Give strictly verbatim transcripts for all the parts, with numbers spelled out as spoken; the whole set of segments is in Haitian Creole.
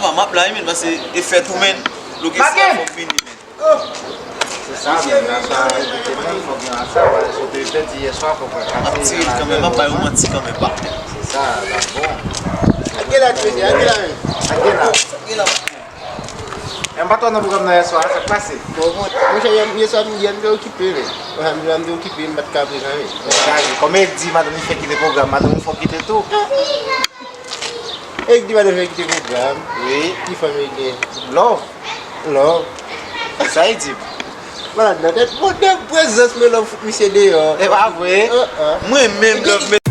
M ap la wi, men, paske e fèt ou, men. Loke sa fòk vini, men. Se sa, men, aswè a repete, men, fòk gen aswè, paske si w te pèdi yèswa, fòk wè kase. M ap tire l kanmenm, m ap bay ou manti kanmenm, pa. Se sa, l ap bon. Ak gen la, mesye, ak gen la, men. Ak gen la. Ak gen la. E m pa t wè w nan pwogram nan yèswa, sa k pase? Bon, bon, monchè, yè, yèswa, m, yè m te okipe, men. Wè, m, m te okipe, m pa t ka prezan, men. Sa, kòm Eric di, madanm li fè kite pwogram, madanm li fè w kite tou. Eric di madanm fè kite pwogram. Wi. Ki fanm li gen? Love. Love. Sa e di. Malad nan tèt. Bon, de prezans mwen love fout misye deyò. E pa vre. Mwen menm love.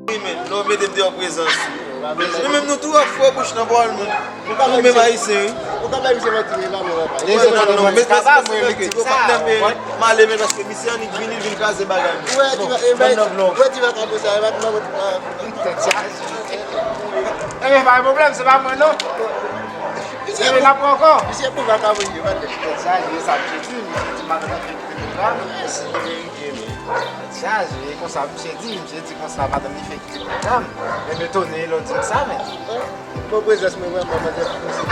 Wi, men, lè w mete m deyò prezans ou. Nou menm nou tou ap fò bouch nan pawòl moun. Nou menm Ayisyen, wi. Ou ka bay misye manti, men pa mwen, papa. Non, non, non, men, men, men, men, men, ou patnè m, men, m ale, men, paske misye annik vini, l vin kraze bagay mwen. Wè, ti va, e, bay, wè, ti va ka konsa, e, pa, pa, pa. Tèt chaje. Ebyen, pa gen pwoblèm, se pa mwen, non. Misye, ebyen, n ap pran ankò. Misye pou vakabon, yo, pa tèt. Tèt chaje, sa, misye di, misye di, madanm li fè kite pwogram. Mesye, men. Tèt chaje, konsa, misye di, misye di konsa, madanm li fè kite pwogram. Men m etone lè w di m sa, men. Bon, prezans mwen vrèman, manzè, pou misye.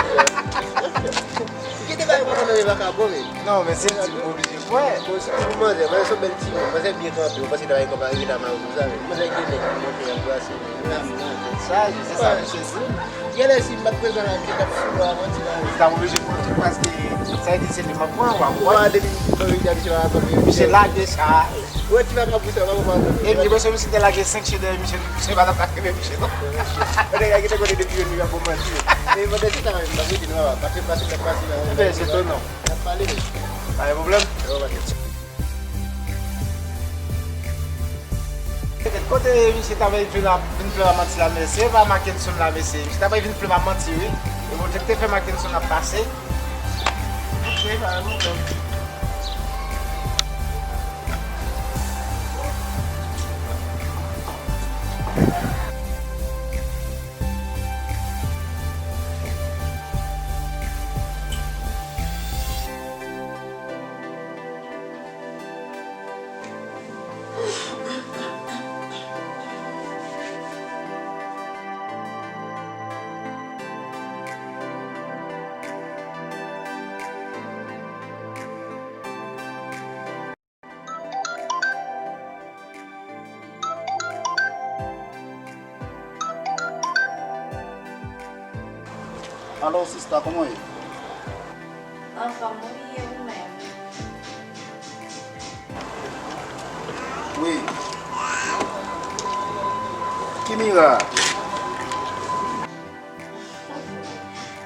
Kite bagay pou mwen, vakabon, men. Non, men se di, m oblije kwè. Bon, se pou manzè, manzè se yon bèl timoun, manzè byen kanpe, ou panse travay konpa, rive la, ma ou sa, men. Manzè gen nèg ki monte, anbrase. Sa, se sa, misye di. Genlè si m pa t prezan la, misye t ap fou la, manti la. Li t ap oblije pran tout paske sa vle di se li m ap pran, w ap pran. Ou pa depi mwen vin di a misye pa rapò. Misye lage sa. Ou wè ti vagabon sa, pa konprann. E m di, misye te lage senk chen dèyè misye, misye pa t ap ka kenbe misye, non. Nèg la gentan konnen depi yo ni vagabon manti. E pandan se tan, m ap rete nan papa, pase, pase, pase la. Ebyen, se etonan. N ap pale, men. Pa gen pwoblèm. Yo, pa gen. Kote misye ta vle vin ap, vin plen manti la, mesye? Se pa Mackenson la, mesye. Misye ta vle vin plen manti, wi. E Bondye ki te fè Mackenson ap pase. Ok, pa gen pwoblèm. Alo, sista, kòman w ye? Anfòm, wi, e ou menm? Wi. Ki mirak?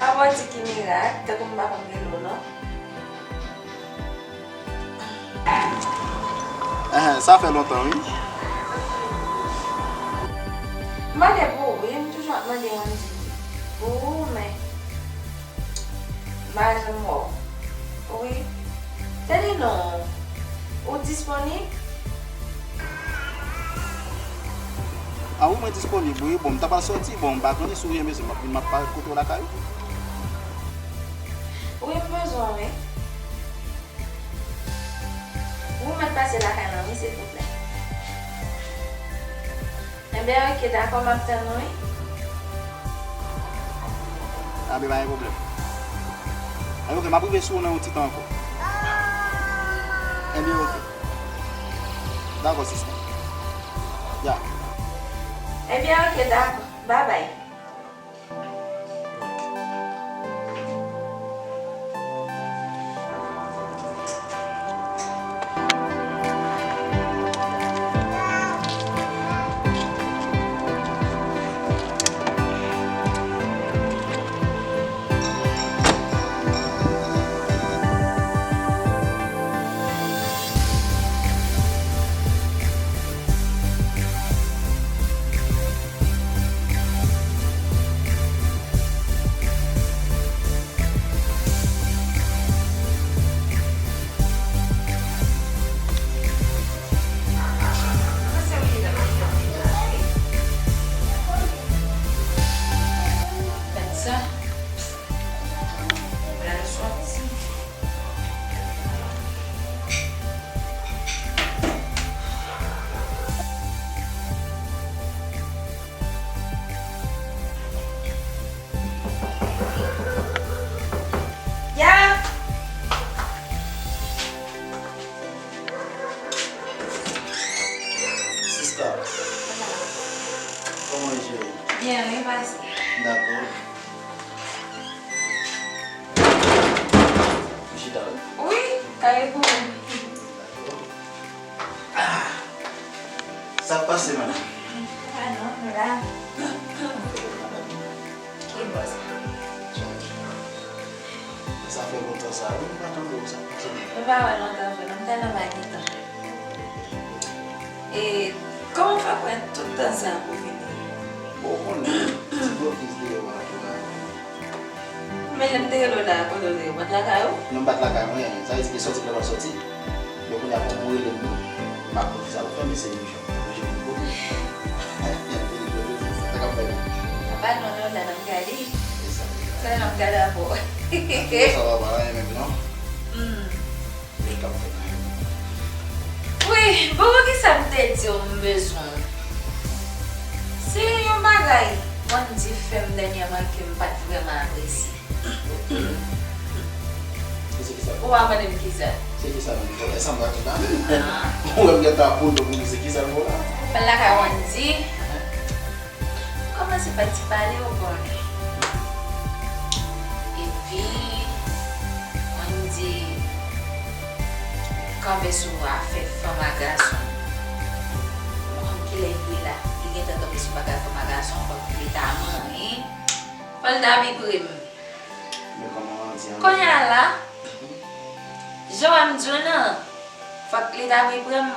Papa w di ki mirak, tankou m pa konn rele w non. Enhen, sa fè lontan, wi. M mande pou ou, wi, m toujou ap mande Andy pou ou, men m pa janm wè w. Wi. Tande non, ou disponib? Ah wi, mwen disponib, wi. Bon, m ta pral sòti, bon, m pa konnen si w gen bezwen, m ap vin, m ap parèt kote w lakay ou. Wi, m bezwen w, wi. Ou mèt pase lakay mwen, wi, silvouplè. Enben, oke, dakò, m ap tann ou, wi. Anben, pa gen pwoblèm. Anben, oke, m ap rive sou ou nan yon ti tan ankò. Enben, oke. Dakò, sista. Ya. Enben, oke, dakò. Babay. Ya! Sista, kòman w ye, cheri? Byen, wi, pase. Dakò. Ou chita, wi? Wi, kay pou ou. Sa k pase, madanm? Pa non, nou la. Ki bòs? Sa fè lontan sa, wi, m pa tande w sa. Nou pa wè lontan vre, non, m tèlman pa gen tan. E kòman w fè pran tout tan sa pou vini? Bon, ou konnen, ti blokis deyò a tou la. Men lè m te rele w la, kote w te ye? Ou pa t lakay ou? Non, m pa t lakay mwen. Sa vle di ke sòti m te pral sòti. Men kounye a, kòm ou rele m, m ap konn kisa pou fè, m eseye jwenn, jwenn yon kote. Vini kote m, sa k ap fèt? Apa non, non, la n ap gade. Sa n ap gade avè w. Sa va pa anyen menm, non? Hmm. Li k ap fèt anyen. Wi, bon, poukisa m te di w m bezwen w? Se yon bagay Wendy fè m dènyèman ke m pa t vrèman apresye. E se kisa? Ou pa mande m kisa? Se kisa menm? E sa m ta di la menm. Ou wè m gentan ap poze w pou m di se kisa l fè w la? Fè l lakay Wendy. Kòmanse fè ti pale, ou konnen. Epi, Wendy kanpe sou afè fanm ak gason. Ou konn kilè l ye la. Li gentan kanpe sou bagay fanm ak gason, fòk li ta manyen. Fò l ta vipre m. Kounye a la, jan w wè m di w nan, fòk li ta vipre m,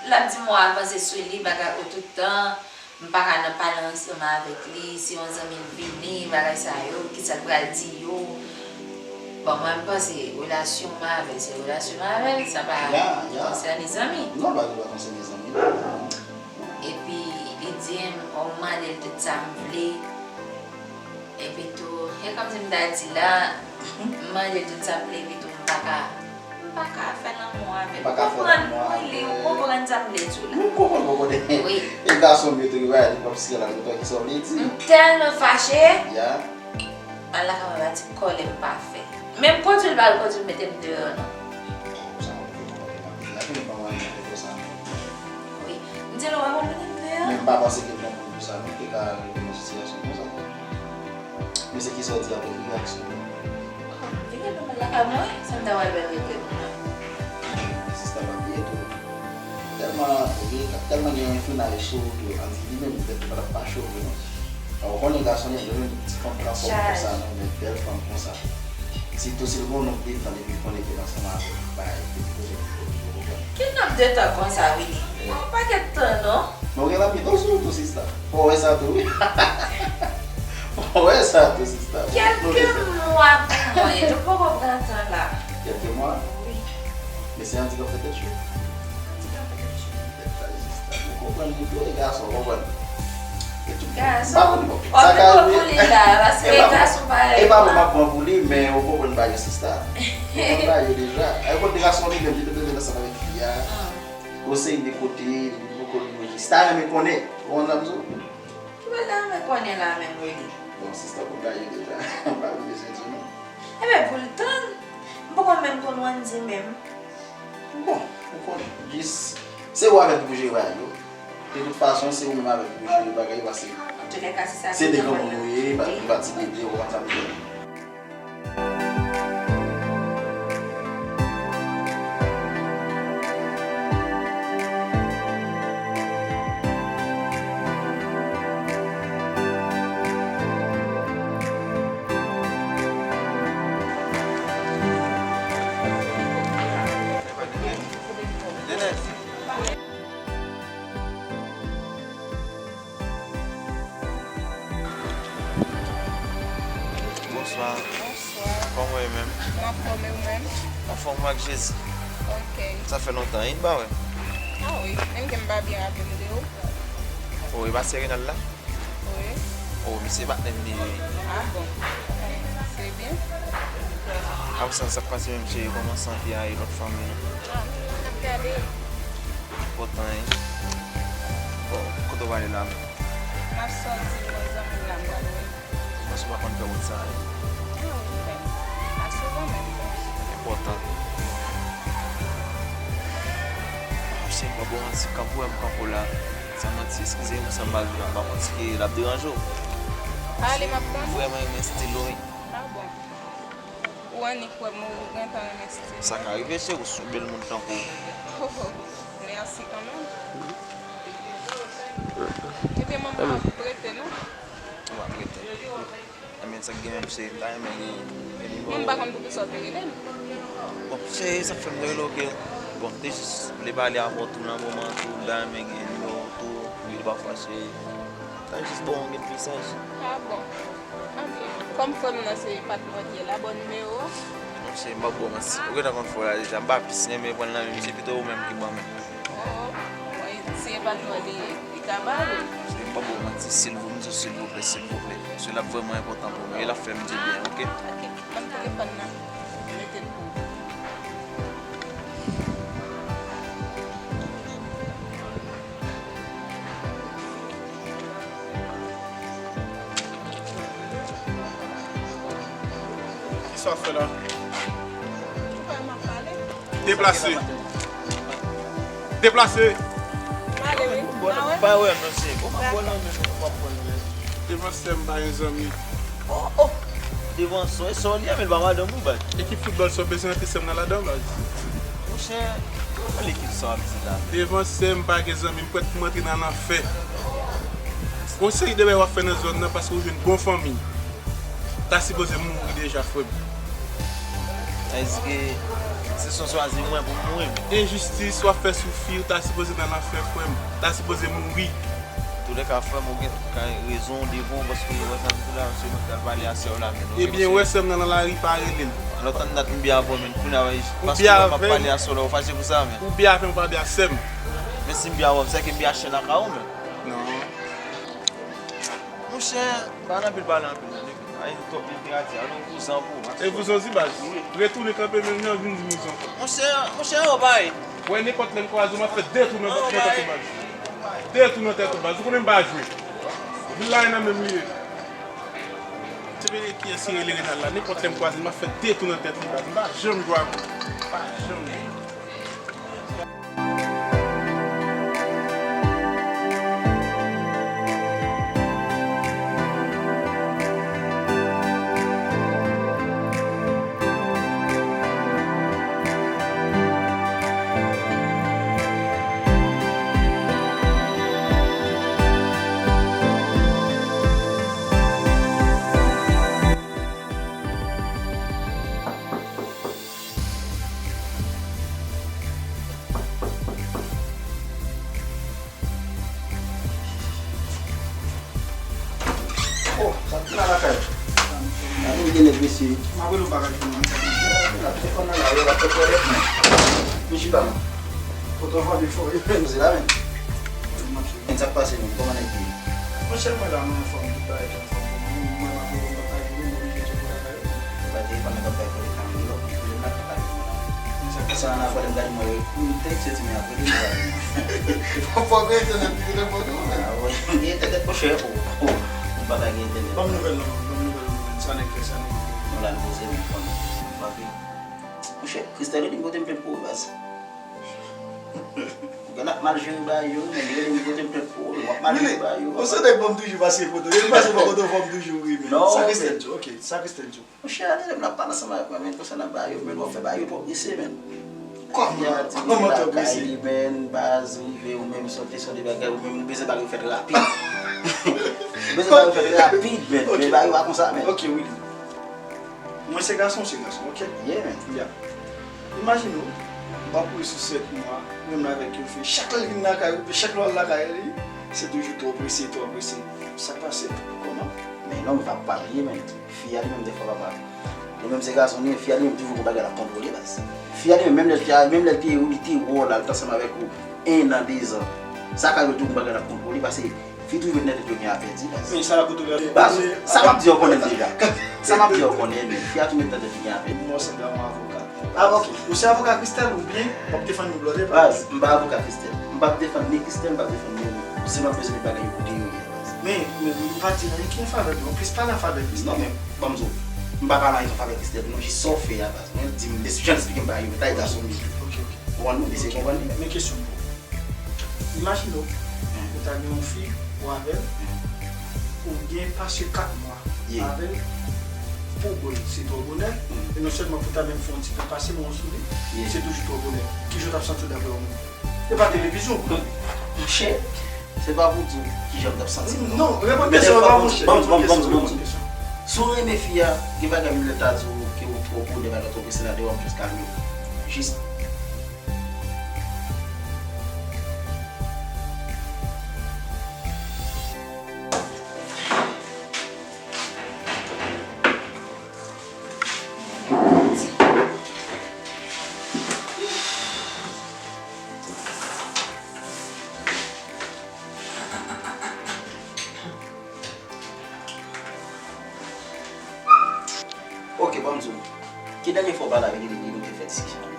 l ap di m w avanse sou li, bagay ou tout tan. M pa ka nan pale ansanm avèk li, si yon zanmi l vini, bagay sa yo, kisa l pral di yo. Bon, mwen, m panse relasyon m avè l, se relasyon m avè l, sa pa konsène zanmi. Non, bagay pa konsène zanmi. Epi, li di m, oh, m mande l tout sa m vle. Epi tou, e kòmsi m ta di la, m mande l tout sa m vle, epi tou, m pa ka. M pa ka fè lanmou avè l. Ou konprann, wi, li, ou konprann sa m vle di w la. M konprann, m konprann. Wi. E gason m yo tou ki pa di pòp sila, yo tou ki sa w vle di. M tèlman fache. Ya. Al lakay mwen pa ti kòlè m pa fè. Menm kondwi l pa al kondwi l mete m deyò non. Sa mwen fè konprann anpil la, fini pa mwen mete pou sa non. Wi. M di l ou pa konn mete m deyò. Men m pa panse ke l bon pou sa non, te ka rive nan sitiyasyon konsa. Men se kisa w di avèk reyaksyon w? Vini pou mwen lakay mwen, sa m ta pral bèl regle pou mwen. Sista pa bliye tou. Tèlman, tèlman gen yon enfliyans sou ou tou, ann di li menm, petèt li pa t ap mache ou vre non. Ou konnen gason li, li menm ti fanm pran fòm konsa non, men bèl fanm konsa. Sitou si l gen yon nonm devan li, li konnen ke l ansanm avè l, bay, li konnen li konnen, ou konprann? Ki nonm de tan konsa, Willy? Yon pakèt tan non. Men w gen lanmèt sou ou tou, sista. Fò w wè sa tou, wi. Fò w wè sa tou, sista. Kèlke mwa pou mwen, nou poko pran tan la. Kèlke mwa? Wi. Men se andikap fè tèt cho. Andikap fè tèt cho. Tèt chaje, sista. Nou konprann nou tou, e gason, w konprann. Gason, w ap pran pou li la, paske gason pa e pa bon m ap pran pou li, men ou konprann bagay sista. Ou konprann bagay yo deja. Ay, kote gason li menm, li te tande ansanm avèk fi a. Gon seri de kote, li poko li manje. Sista renmen konnen. Ou konprann sa m di w? Ki bagay renmen konnen la menm, Willy? Bon, sista konn bagay yo deja. M pa vin bezwen di w non. Enben, pou l tann, m poko menm konn Wandy menm. Bon, ou konnen, jis se ou avè l ki pou jere bagay yo. De tout fason, se ou menm avè l ki pou jere bagay yo, paske se de granmoun nou ye, li pa ti bebe, ou konn sa m di. Bonswa. Bonswa. Kòman w ye menm? M anfòm, e ou menm? Anfòm, ak Jezi. Ok. Sa fè lontan, wi, m pa wè. Ah wi, menm ke m pa byen raple m de ou. O, e pa Serenal la? Wi. O, misye patnè m li ye. Ah bon? Se byen. Kòman sa, sa k pase menm cheri, kòman sante a e lòt fanmi an? Ah, n ap gade. Enpòtan, wi. Bon, kote w prale la menm? M ap sòti, m wè zanmi m la, m prale wè l. Paske w pa konn fè wout sa a, wi. Ah wi, m fè. Pa souvan menm. Enpòtan. Monchè, m pa ba w manti, kanpe w wè m kanpe w la. San manti, eskize m, sa m pral di la, m pa konn si l ap deranje w. Ale, m ap tann ou. M vrèman renmen estil ou, wi. Ah bon? Ou annik wè m, ou gentan renmen estil mwen. Sa ka rive, cheri, ou se yon bèl moun tankou w. Oh, oh. Mèsi kanmenm. Ebyen, manman, m ap rete, non? Ou ap rete. Enben, sa k gen menm, cheri, m ta renmen gen, gen nimewo w. Mwen, m pa konn poukisa w te rele m. Bon, cheri, sa k fè m te rele w ke, bon, m te jis vle pale avè w tou nan moman an tou, m ta renmen gen nimewo w tou, wi, pafwa, cheri. M ta jis ba w yon grenn mesaj. Ah bon? Anben, kòm frè m nan se patnè w li ye la, ba w nimewo a. Non, cheri, m p ap ba w manti. Ou gentan konn frè w la deja, m pa plis renmen pran l nan men misye, pito ou menm ki ban men. Oh, mwen, si e patnè w li ye, li ka ba l ou. Cheri, m p ap ba w manti, silvou-, m di w silvouplè, silvouplè. Paske l ap vrèman enpòtan pou mwen, e l ap fè m dibyen, oke? Oke, ban m telefòn nan. Mete l pou ou. Kisa w ap fè la? Deplase. Deplase. Pa wè m non, se. Ou pa pran nan men m, ou pa pran nan men m. Devan sè m pa gen zanmi. Oh, oh. Devan sè w, e sè w li ye, men l pa madanm ou, baz. Ekip foutbòl sa w bezwen antre sè m nan ladan, baz. Monchè, gade ki sa w ap di la. Devan sè m pa gen zanmi, m prèt pou m antre nan lanfè. Gon seri de bagay w ap fè nan zòn nan paske w jwenn bon fanmi. Ta sipoze mouri deja, frè m. Èske se sa w chwazi mwen pou m mouri? Enjistis w ap fè sou fi w, ta sipoze nan lanfè, frè m. Ta sipoze mouri. Toulèka, frè m, ou gen kay rezon w devan w, paske ou wè sa m di la, se mwen k pral pale a sè w la, men. Ebyen, wè sè m nan, nan lari, pa rele l. Lòt anndat m byen avè w, men kounye a, paske ou wè m ap pale a sè w la, ou fache pou sa, men. Ou byen avè m, ou pa byen a sè m. Men si m byen avè w, se ke m byen a chen lakay ou, men. Non. Monchè, pa nan anpil pale anpil, non, nèg. Ay, twòp literati, alò, vouzan pou ou, e vouzan di baz. Retounen kanpe menm jan, vin di vouzan ankò. Monchè, monchè, yo bay. Wè, nenpòt lè m kwaze w, m ap fè de tou nan tèt ou, baz. De tou nan tèt ou, baz. Ou konnen m pa jwe. Vin la, e nan menm li ye. Te rele kiyès ki rele Renal la, nenpòt lè m kwaze l, m ap fè de tou nan tèt li, baz. M pa janm jwe ak ou. Pa janm. Oh, sa ki la lakay? Gade w gen nèg mesye. M ap rele w bagay pou mwen. Telefòn nan la, yo la fè twalèt mwen. Vin chita non. Foto anvan de fò, yo menm se la menm. Men sa k pase menm, kòman nèg ye? Monchè, mwen la, mwen anfòm, tout bagay te anfòm pou mwen. Mwen, m ap rele, m ap rele, m oblije tcheke lakay ou. Ou pa telefòn nan, t ap bay kote Camilo, m koule m la, t ap bay kote la. Men sa k pase? Sa nan vòlè, m gade mwen, wi, m tèks yo di, men ap rele m la. Fò gen entènèt pou telefòn ou, men. Ah, wi, m gen entènèt, monchè, oh, oh, m pa ka gen entènèt. Ban m nouvèl nan, ban m nouvèl nan, men. Sa nèg fè, sa nèg fè. Mwen la, m poze, m konn. M frape. Monchè, Christelle, li di m pote m plent pou ou, baz. Ou gen ap mal jere bagay yo, men li rele m pote m plent pou ou, w ap mal jere bagay yo. Ou se nèg ban m toujou pase foto. Depi pase fò foto fò m toujou ri, men. Non, sa Christelle di w, ok, sa Christelle di w. Monchè, ale, m ap pale ansanm avèk mwen, men konsènan bagay yo, men w ap fè bagay yo twò prese, men. Kòman? Kòman twò prese? Men, baz, rive, ou menm, se yon kesyon de bagay, ou menm, ou bezwen bagay yo fèt rapid. Ou bezwen bagay yo fèt rapid, men. Ok. Men bagay yo pa konsa, men. Ok, Willy. Mwen se gason, se gason, ok? Yeah, man. Yeah. Imajine w, m ap kouri sou sèt mwa, menm avèk yon fi. Chak lè l vin lakay ou, chak lè w al lakay li, se toujou twò prese, twò prese. Sa k pase? Kòman? Men non, m pa, pa bliye, men. Fi a li menm, dèfwa, papa. Li menm se gason li ye, fi a li menm toujou gon bagay l ap kontwole, baz. Fi a li menm, menm lè l te, menm lè l te, li te wè w la, l t ansanm avèk ou en an, dezan. Sa ka rive toujou gon bagay l ap kontwole, paske fi toujou met nan tèt yo gen afè di, baz. Men sa la kote w gade. Baz, sa m ap di a w konnen l deja. Sa m ap di a w konnen, men fi a tou met nan tèt li gen afè. Mwen sanble a yon avoka. Ah, ok. Ou se avoka Christelle oubyen w ap defann yon blòdè, pa... Baz, m pa avoka Christelle. M p ap defann ni Christelle, m p ap defann ni ou. Se m ap bezwen met bagay yo kote yo ye, baz. Men, men, m pa di anyen ki an favè l, non. Plis pale an favè Christelle. Non, men, ban m di w, m pa pale anyen an favè Christelle, non, jis sa w fè a, baz. Mwen di m, jan l esplike m bagay yo, men ta e gason m ye. Ok, ok. Ou konprann mwen, mesye, konprann li. Men kesyon pou ou. Imajine w, ou ta gen yon fi, ou avè l, ou gen pase kat mwa avè l, pou w bone, se twò bonè, e non sèlman pou ta menm fè yon ti pè pase men w sou li, se toujou twò bonè. Kijan w t ap santi w daprè ou menm? E pa televizyon w pran. Monchè, se pa pou di w kijan m t ap santi m, non. Non, reponn kesyon an, pa monchè. Ban m di, ban m di, ban m di, ban m di. Si w renmen fi a, gen bagay menm lè l ta di w ke w twò bonè, bagay twò prese la deyò, m jis kalme w. Jis Ok, ban m di w. Ki dènye fwa w pale avè li depi nou te fè diskisyon an?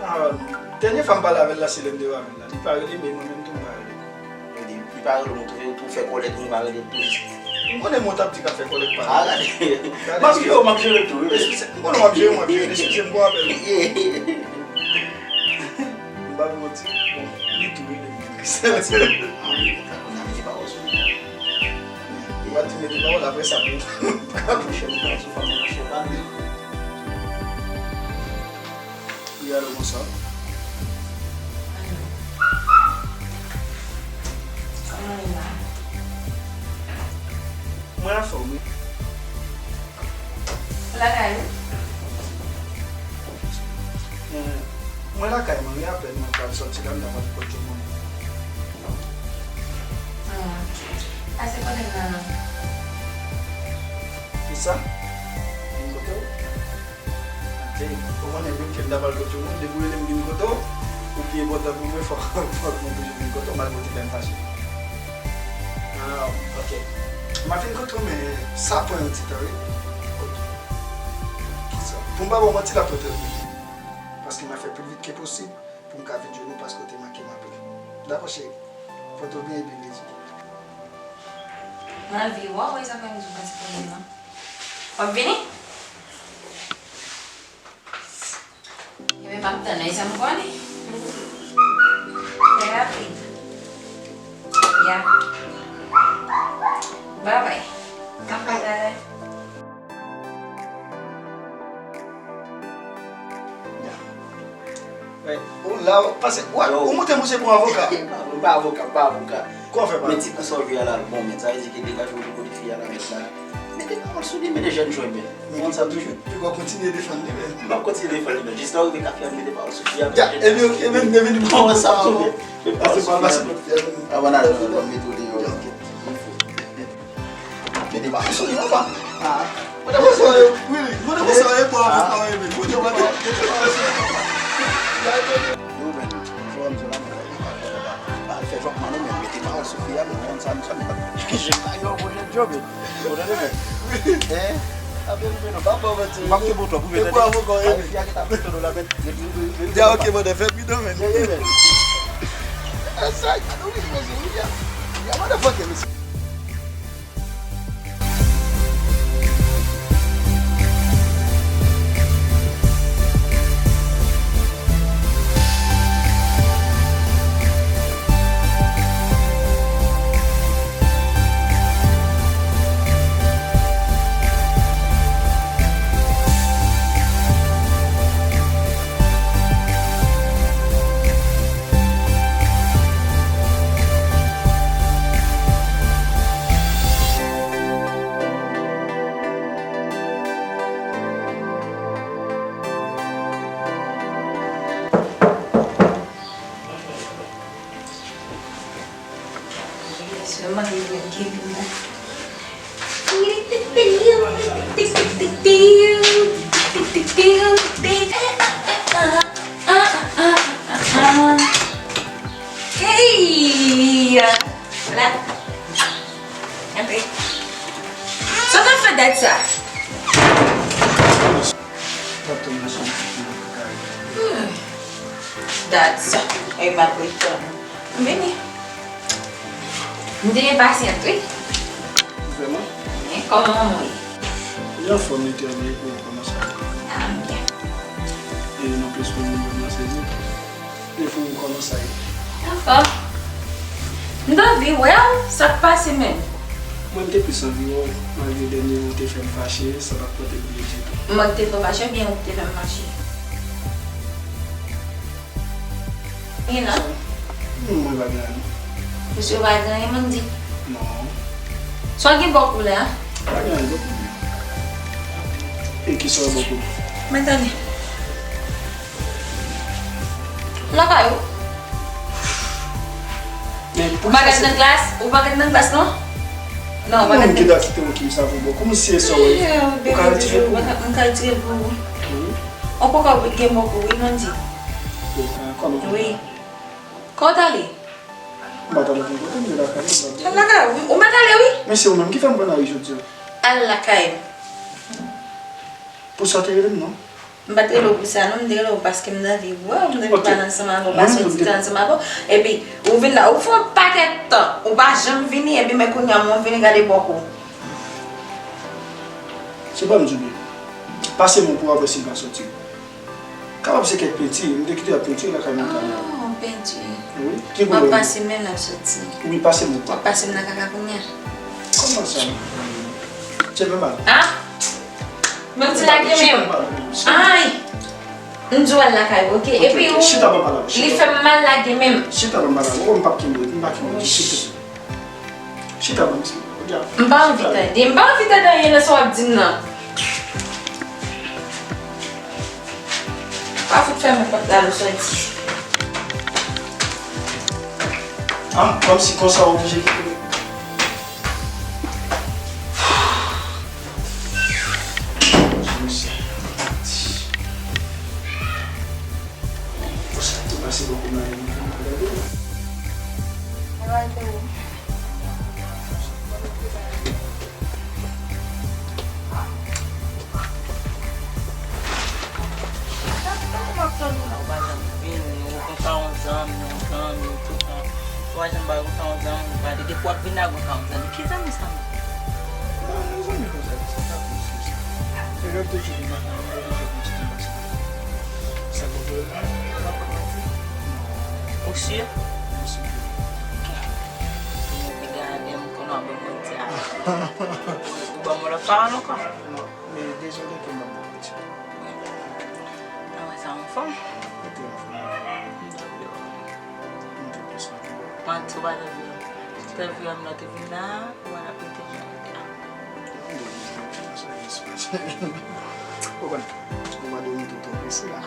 Ah, dènye fwa m pale avè l la, se lè m te avè l la. Li pa rele, men mwen menm tou m pa rele. Li, li pa rele w, ou tou, ou tou fè kòlèt, ou pa rele l tou. M konnen mwen t ap di k ap fè kòlèt pa. Ah, gade. M ap jere w, m ap jere l tou, wi. Eskize, m konnen w ap jere, m ap jere l. Eskize m pou apèl ou. M pa vle manti. Bon, li tou rele m. Sa di, ah, men, men, mete pawòl sou li. Ou pa di mete pawòl, apre sa, pou, pou ka mouche, mete pawòl sou fanm nan, mouche pa li. Wi, alo, bonswa. Alo. Kòman w ye la? Mwen anfòm, wi. Ou lakay ou? Mwen, mwen lakay mwen, wi, apèn mwen pral sòti la, m ta pral kot Djoumond. Ah, pase kote m nan, non. Kisa? Vin kote w? Ok, ou konnen menm ke m ta pral kot Djoumond, depi w rele m vin kote w, ou pi enpòtan pou mwen, fòk, fòk mwen toujou vin kote w, malgre w te fè m fache. Ah, ok. M ap vin kote w, men sa pran yon ti tan, wi. Ok. Kisa? Pou m pa ba w manti, l ap pran trant minit. Paske m ap fè pi vit ke posib pou m ka vin jwenn ou, paske w te manke m anpil. Dakò, cheri. Fòt ou byen epi plezi. Mwen al vire bò, wè sa fè m di w pase kote m nan. W ap vini? Ebyen, m ap tann, e sa m konnen. Trè rapid. Ya. Babay. Bye bye. Ya. Ou la, ou pase, ou, ou monte mouche pou avoka. M pa avoka, m pa avoka. Kòman fè pa? Men ti kou sa w vye a la, bon, men sa vle di ke degaje w de kote fi a la, men la. Mete pawòl sou li, mete jèn jwè, men. Ou konn sa toujou. Pi w kontinye defann li, men. M ap kontinye defann li, men. Jis lè w rive kafe a, mete pawòl sou fi a, men jèn jwè. Ya, ebyen, ebyen, ebyen, bon, sa tou, men. Mete pawòl sou fi a, men. Avan n ale, mete w deyò. Ya, ok. Mete pawòl sou li, papa. Ah. Mete pawòl sou li, wi, wi. Mete pawòl sou li, papa. Mete pawòl sou li, papa. Yo, men, jwè m di la, men, pa al fè jwètman non, men mete pawòl Sou fi a, men konn sa, m sonn pa. Jèn pa gen yon bon jèn jòb, men. Ou tande, men? Hein? Apre, nou fè non, pa bon, mwen di. M ap gen bon twòp, ou vle tande? Fi a ki t ap foto nou la, men. Ya, ok, mwen, fè pi non, men. Ya, ya, men. E sa, nou vin, mesye, wi, ya. Ya, motherfucker, mesye. Hey! Hola. Antre. Sa w ap fè dat sa? Mwen ap tann machin nan pou mwen kare. Hmm. Dat sa. Ay, m ap ret tann ou. M vini. M te enpasyant, wi. Vrèman? Men, kòman manman w ye? Li anfòm, li trè byen, epi ou kòman sa ye? Ah, m byen. E nan plis pou nou nan sezi. Epi ou kòman sa ye? Anfòm. M t anvi wè w, sa k pase menm? Mwen, m te plis anvi wè w, malgre dènye ou te fè m fache, sa pa t pote byen ditou. Mwen k te fè w fache oubyen ou k te fè m fache? Gen non? Non, mwen pa gen anyen. Mesye, ou pa gen anyen, Mandy? Non. Sa w gen bòk ou la? Pa gen anyen bòk mwen. E kisa w bòk ou? Mwen tande. Lakay ou? Men, ou pa kat nan klas? Ou pa kat nan klas, non? Non, ou pa kat nan klas. Ki dakite w ki m sa pou bòk ou? Misye sa w ye. Ou ka retire pou mwen. M ka retire pou ou. Wi. Ou poko gen bòk ou, wi, Mandy. Wi. Kòman? Wi. Kò w t ale? M pa t al okenn kote, m te lakay mwen, m pa t ale. Al lakay ou, wi. Ou pa t ale, wi. Men se ou menm ki fè m pran lari jodi a. Al lakay ou. Pou sa w te rele m, non? M pa t rele w pou sa, non, m te rele w paske m t anvi wè w, m t anvi pale ansanm avè w, pase yon ti tan ansanm avè w. Epi, ou vin la, ou fè yon pakèt tan, ou pa janm vini, epi men kounye a, mwen vini gade bòk ou. Se pa m di w byen. Pase men w pou w wè si l pa soti. Kapab se kèk penti, m te kite l ap penti lakay mwen talè a. Oh, penti. Wi, ki koulè w ye? M ap pase men l ap soti. Wi, pase men. W ap pase m nan kaka kounye a. Kòman sa? Se nòmal. Ah? Men m di lage men m. Ay! M di w al lakay, ok? Epi ou, li fè m mal lage men m. Chita, ban m pale avè w. M p ap kenbe w, m pa kenbe w, chita. Chita, ban m, gade. M pa anvi tande, m pa anvi tande anyen nan sa w ap di m nan. Pa fout fèmen pòt la, nou soti. Ah, kòmsi konsa w oblije kite m. Konsa tou pase bò kou mari m, gade. Ou pa janm vini, ou konsa yon zanmi, yon zanmi, toutan. Ou pa janm ba konsa yon zanmi, ou pa de, depi w ap vini ak konsa yon zanmi. Ki zanmi sa menm? Ba yon zanmi konsa, sa pa plis ke sa. Se lè w te chou maten, ou te chou konsa, sa. Sa bon pou ou? Ou si? Mwen si. Ok. Mwen te gade m konnen w ap ban m manti a. Ou ban m yon lòt pawòl ankò? Non, men dezole ke m ap ban m manti. Nan wè sa anfòm? Mwen te anfòm. M te byen. M te plis anfòm. Manti w pa t anvi. Te anvi wè m lè w te vin la, ou pa t ap rete jan w te a. Ou konprann? Ou mande m tou twò prese la.